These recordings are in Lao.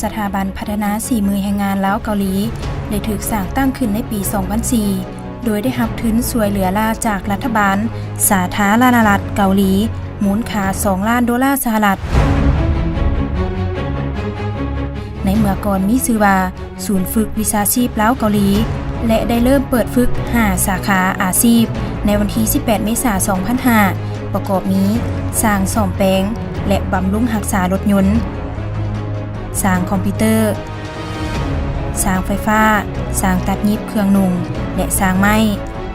ສະຖາບັນພັດທະນາສີມືແຮງງານລາວເກົາຫຼີ ໄດ້ຖືກສ້າງຕັ້ງຂຶ້ນໃນປີສອງພັນສີ່ ໂດຍໄດ້ຮັບທຶນຊ່ວຍເຫຼືອລ້າຈາກລັດຖະບານສາທາລະນະລັດເກົາຫຼີ ມູນຄ່າສອງລ້ານໂດລາສະຫະລັດ. ໃນເມື່ອກ່ອນມີຊື່ວ່າ ສູນຝຶກວິຊາຊີບລາວເກົາຫຼີ ແລະ ໄດ້ເລີ່ມເປີດຝຶກຫ້າສາຂາອາຊີບ ໃນວັນທີສິບແປດ ເມສາ ສອງພັນຫ້າ ປະກອບມີ ຊ່າງສ້ອມແປງ ແລະ ບຳລຸງຮັກສາລົດຍົນ, ຊ່າງຄອມພິວເຕີ, ຊ່າງໄຟຟ້າ, ຊ່າງຕັດຫຍິບເຄື່ອງນຸ່ງ ແລະ ຊ່າງໄມ້.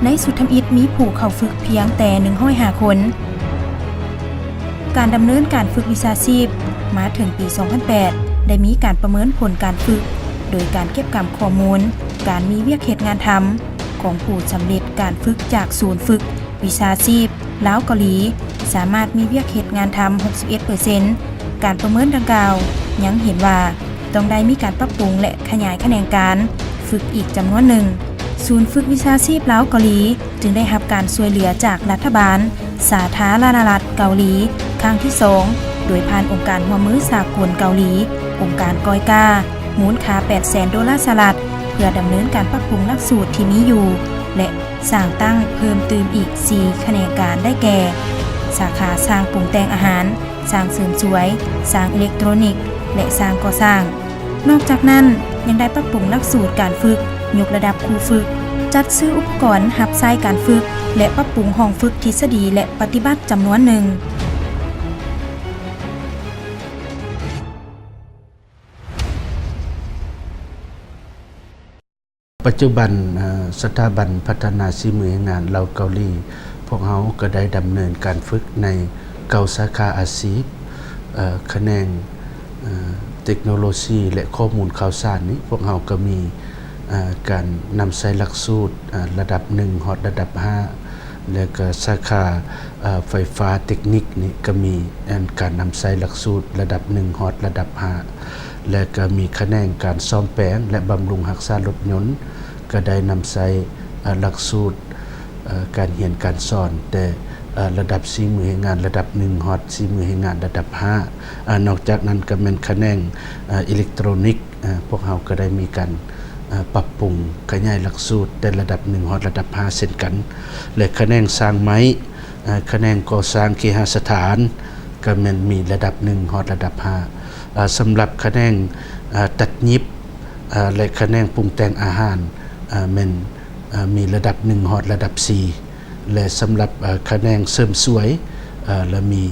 ໃນຊຸດທຳອິດມີຜູ້ເຂົ້າຝຶກພຽງແຕ່ໜຶ່ງຮ້ອຍຫ້າຄົນ. ການດຳເນີນການຝຶກວິຊາຊີບມາເຖິງປີສອງພັນແປດ ໄດ້ມີການປະເມີນຜົນການຝຶກ ໂດຍການເກັບກຳຂໍ້ມູນການມີວຽກເຮັດງານທຳຂອງຜູ້ສຳເລັດການຝຶກຈາກສູນຝຶກວິຊາຊີບລາວເກົາຫຼີ ສາມາດມີວຽກເຮັດງານທຳຫົກສິບເອັດເປີເຊັນ. ການປະເມີນດັ່ງກ່າວຍັງເຫັນວ່າ ຕ້ອງໄດ້ມີການປັບປຸງ ແລະ ຂະຫຍາຍຂະແໜງການຝຶກອີກຈຳນວນໜຶ່ງ. ສູນຝຶກວິຊາຊີບລາວເກົາຫຼີ ຈຶ່ງໄດ້ຮັບການຊ່ວຍເຫຼືອຈາກລັດຖະບານສາທາລະນະລັດເກົາຫຼີຄັ້ງທີສອງ ໂດຍຜ່ານອົງການຮ່ວມມືສາກົນເກົາຫຼີ, ອົງການກອຍກາ, ມູນຄ່າແປດແສນໂດລາສະຫະລັດ ເພື່ອດຳເນີນການປັບປຸງຫຼັກສູດທີ່ມີຢູ່ ແລະ ສ້າງຕັ້ງເພີ່ມຕື່ມອີກສີ່ຂະແໜງການ ໄດ້ແກ່ ສາຂາຊ່າງປຸງແຕ່ງອາຫານ, ຊ່າງເສີມສວຍ, ຊ່າງອີເລັກໂຕຣນິກ ແລະ ຊ່າງກໍ່ສ້າງ. ນອກຈາກນັ້ນ, ຍັງໄດ້ປັບປຸງຫຼັກສູດການຝຶກ, ຍົກລະດັບຄູຝຶກ, ຈັດຊື້ອຸປະກອນຮັບໃຊ້ການຝຶກ ແລະ ປັບປຸງຫ້ອງຝຶກທິດສະດີ ແລະ ປະຕິບັດຈຳນວນໜຶ່ງ. ປັດຈຸບັນ, ເອີ, ສະຖາບັນພັດທະນາສີມືແຮງງານລາວເກົາຫຼີ ພວກເຮົາກໍໄດ້ດຳເນີນການຝຶກໃນເກົ້າສາຂາອາຊີບ, ເອີ, ຂະແໜງ, ເອີ, ເຕັກໂນໂລຊີ ແລະ ຂໍ້ມູນຂ່າວສານນີ້ ພວກເຮົາກໍມີ, ເອີ, ການນຳໃຊ້ຫຼັກສູດ, ເອີ, ລະດັບໜຶ່ງ ຮອດລະດັບຫ້າ ແລະ ກໍສາຂາ, ເອີ, ໄຟຟ້າເຕັກນິກນີ້ກໍມີ, ອັນ, ການນຳໃຊ້ຫຼັກສູດລະດັບໜຶ່ງ ຮອດລະດັບຫ້າ ແລະ ກໍມີຂະແໜງການສ້ອມແປງ ແລະ ບຳລຸງຮັກສາລົດຍົນ ກໍໄດ້ນຳໃຊ້, ເອີ, ຫຼັກສູດ, ເອີ, ການຮຽນການສອນ ແຕ່, ເອີ, ລະດັບສີມືແຮງງານລະດັບໜຶ່ງ ຮອດສີມືແຮງງານລະດັບຫ້າ. ເອີ, ນອກຈາກນັ້ນກໍແມ່ນຂະແໜງ, ເອີ, ອີເລັກໂຕຣນິກ, ເອີ, ພວກເຮົາກໍໄດ້ມີການ, ເອີ, ປັບປຸງຂະຫຍາຍຫຼັກສູດແຕ່ລະດັບໜຶ່ງ ຮອດລະດັບຫ້າເຊັ່ນກັນ ແລະ ຂະແໜງຊ່າງໄມ້, ເອີ, ຂະແໜງກໍ່ສ້າງເຄຫະສະຖານ ກໍແມ່ນມີລະດັບໜຶ່ງ ຮອດລະດັບຫ້າ. ເອີ, ສຳລັບຂະແໜງ, ເອີ, ຕັດຫຍິບ, ເອີ, ແລະ ຂະແໜງປຸງແຕ່ງອາຫານ, ເອີ, ແມ່ນ, ເອີ, ມີລະດັບໜຶ່ງ ຮອດລະດັບສີ່ ແລະ ສຳລັບ, ເອີ, ຂະແໜງເສີມສວຍ, ເອີ, ລະມີ,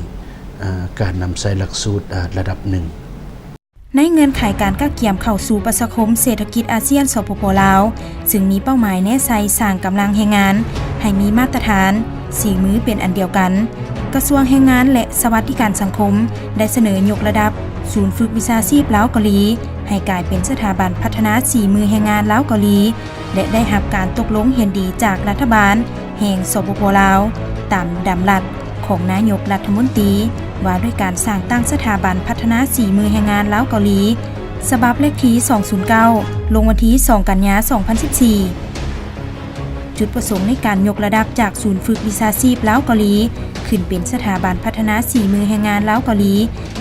ເອີ, ການນຳໃຊ້ຫຼັກສູດ, ເອີ, ລະດັບໜຶ່ງ. ໃນເງື່ອນໄຂການກະກຽມເຂົ້າສູ່ປະຊາຄົມເສດຖະກິດອາຊຽນ ສປປ ລາວ ຊຶ່ງມີເປົ້າໝາຍແນໃສ່ສ້າງກຳລັງແຮງງານໃຫ້ມີມາດຕະຖານສີມືເປັນອັນດຽວກັນ, ກະຊວງແຮງງານ ແລະ ສະຫວັດດີການສັງຄົມ ໄດ້ສະເໜີຍົກລະດັບສູນຝຶກວິຊາຊີບລາວເກົາຫຼີ ໃຫ້ກາຍເປັນສະຖາບັນພັດທະນາສີມືແຮງງານລາວເກົາຫຼີ ແລະ ໄດ້ຮັບການຕົກລົງເຫັນດີຈາກລັດຖະບານແຫ່ງ ສປປ ລາວ ຕາມດຳລັດ ຂອງນາຍົກລັດຖະມົນຕີ ວ່າດ້ວຍການສ້າງຕັ້ງສະຖາບັນພັດທະນາສີມືແຮງງານລາວເກົາຫຼີ ສະບັບເລກທີສອງສູນເກົ້າ ລົງວັນທີສອງ ກັນຍາ ສອງພັນສິບສີ່. ຈຸດປະສົງໃນການຍົກລະດັບຈາກສູນຝຶກວິຊາຊີບລາວເກົາຫຼີ ຂຶ້ນເປັນສະຖາບັນພັດທະນາສີມືແຮງງານລາວເກົາຫຼີ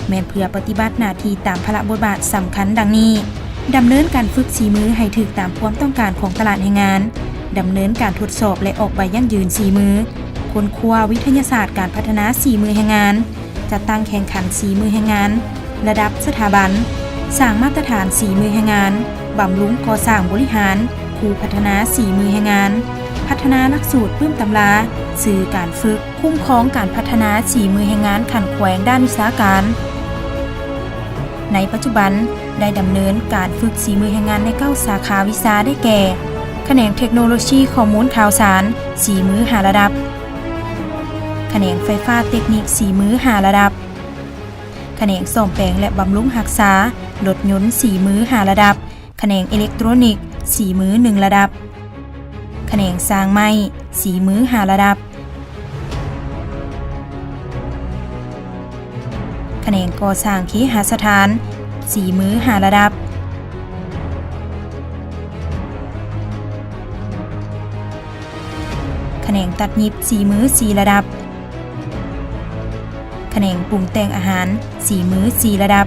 ແມ່ນເພື່ອປະຕິບັດໜ້າທີ່ຕາມພາລະບົດບາດສຳຄັນດັ່ງນີ້: ດຳເນີນການຝຶກສີມືໃຫ້ຖືກຕາມຄວາມຕ້ອງການຂອງຕະຫຼາດແຮງງານ, ດຳເນີນການທົດສອບ ແລະ ອອກໃບຢັ້ງຢືນສີມື, ຄົ້ນຄວ້າວິທະຍາສາດການພັດທະນາສີມືແຮງງານ, ຈັດຕັ້ງແຂ່ງຂັນສີມືແຮງງານລະດັບສະຖາບັນ, ສ້າງມາດຕະຖານສີມືແຮງງານ, ບຳລຸງກໍ່ສ້າງບໍລິຫານ, ຄູພັດທະນາສີມືແຮງງານ, ພັດທະນາຫຼັກສູດປຶ້ມຕຳລາ, ສື່ການຝຶກ, ຄຸ້ມຄອງການພັດທະນາສີມືແຮງງານຂັ້ນແຂວງດ້ານວິຊາການ. ໃນປັດຈຸບັນໄດ້ດຳເນີນການຝຶກສີມືແຮງງານໃນເກົ້າສາຂາວິຊາ ໄດ້ແກ່ ຂະແໜງເທັກໂນໂລຊີຂໍ້ມູນຂ່າວສານ ສີມືຫ້າລະດັບ, ຂະແໜງໄຟຟ້າເຕັກນິກ ສີມືຫ້າລະດັບ, ຂະແໜງສ້ອມແປງ ແລະ ບຳລຸງຮັກສາລົດຍົນ ສີມືຫ້າລະດັບ, ຂະແໜງເອເລັກໂຕຣນິກ ສີມືໜຶ່ງລະດັບ, ຂະແໜງຊ່າງໄມ້ ສີມືຫ້າລະດັບ, ຂະແໜງກໍ່ສ້າງເຄຫະສະຖານ ສີມືຫ້າລະດັບ, ຂະແໜງຕັດຫຍິບ ສີມືສີ່ລະດັບ, ຂະແໜງປຸງແຕ່ງອາຫານ ສີມືສີ່ລະດັບ,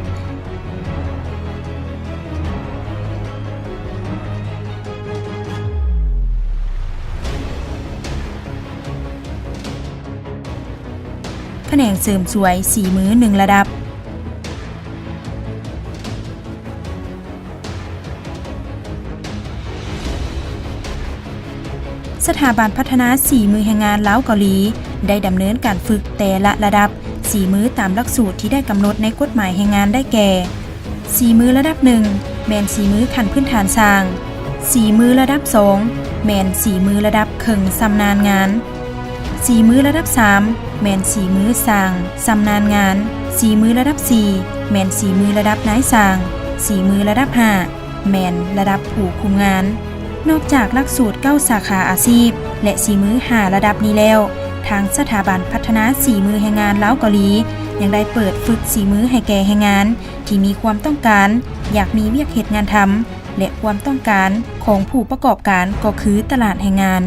ຂະແໜງເສີມສວຍສີມືໜຶ່ງລະດັບ. ສະຖາບັນພັດທະນາສີມືແຮງງານລາວເກົາຫຼີ ໄດ້ດຳເນີນການຝຶກແຕ່ລະລະດັບສີມືຕາມຫຼັກສູດທີ່ໄດ້ກຳນົດໃນກົດໝາຍແຮງງານ ໄດ້ແກ່ ສີມືລະດັບໜຶ່ງ ແມ່ນສີມືຂັ້ນພື້ນຖານຊ່າງ, ສີມືລະດັບສອງ ແມ່ນສີມືລະດັບເຄິ່ງຊຳນານງານ, ສີມືລະດັບສາມ ແມ່ນສີມືຊ່າງຊຳນານງານ, ສີມືລະດັບສີ່ ແມ່ນສີມືລະດັບນາຍຊ່າງ, ສີມືລະດັບຫ້າ ແມ່ນລະດັບຜູ້ຄຸມງານ. ນອກຈາກຫຼັກສູດເກົ້າສາຂາອາຊີບ ແລະ ສີມືຫ້າລະດັບນີ້ແລ້ວ, ທາງສະຖາບັນພັດທະນາສີມືແຮງງານລາວເກົາຫຼີ ຍັງໄດ້ເປີດຝຶກສີມືໃຫ້ແກ່ແຮງງານທີ່ມີຄວາມຕ້ອງການ ຢາກມີວຽກເຮັດງານທຳ ແລະ ຄວາມຕ້ອງການຂອງຜູ້ປະກອບການກໍຄືຕະຫຼາດແຮງງານ.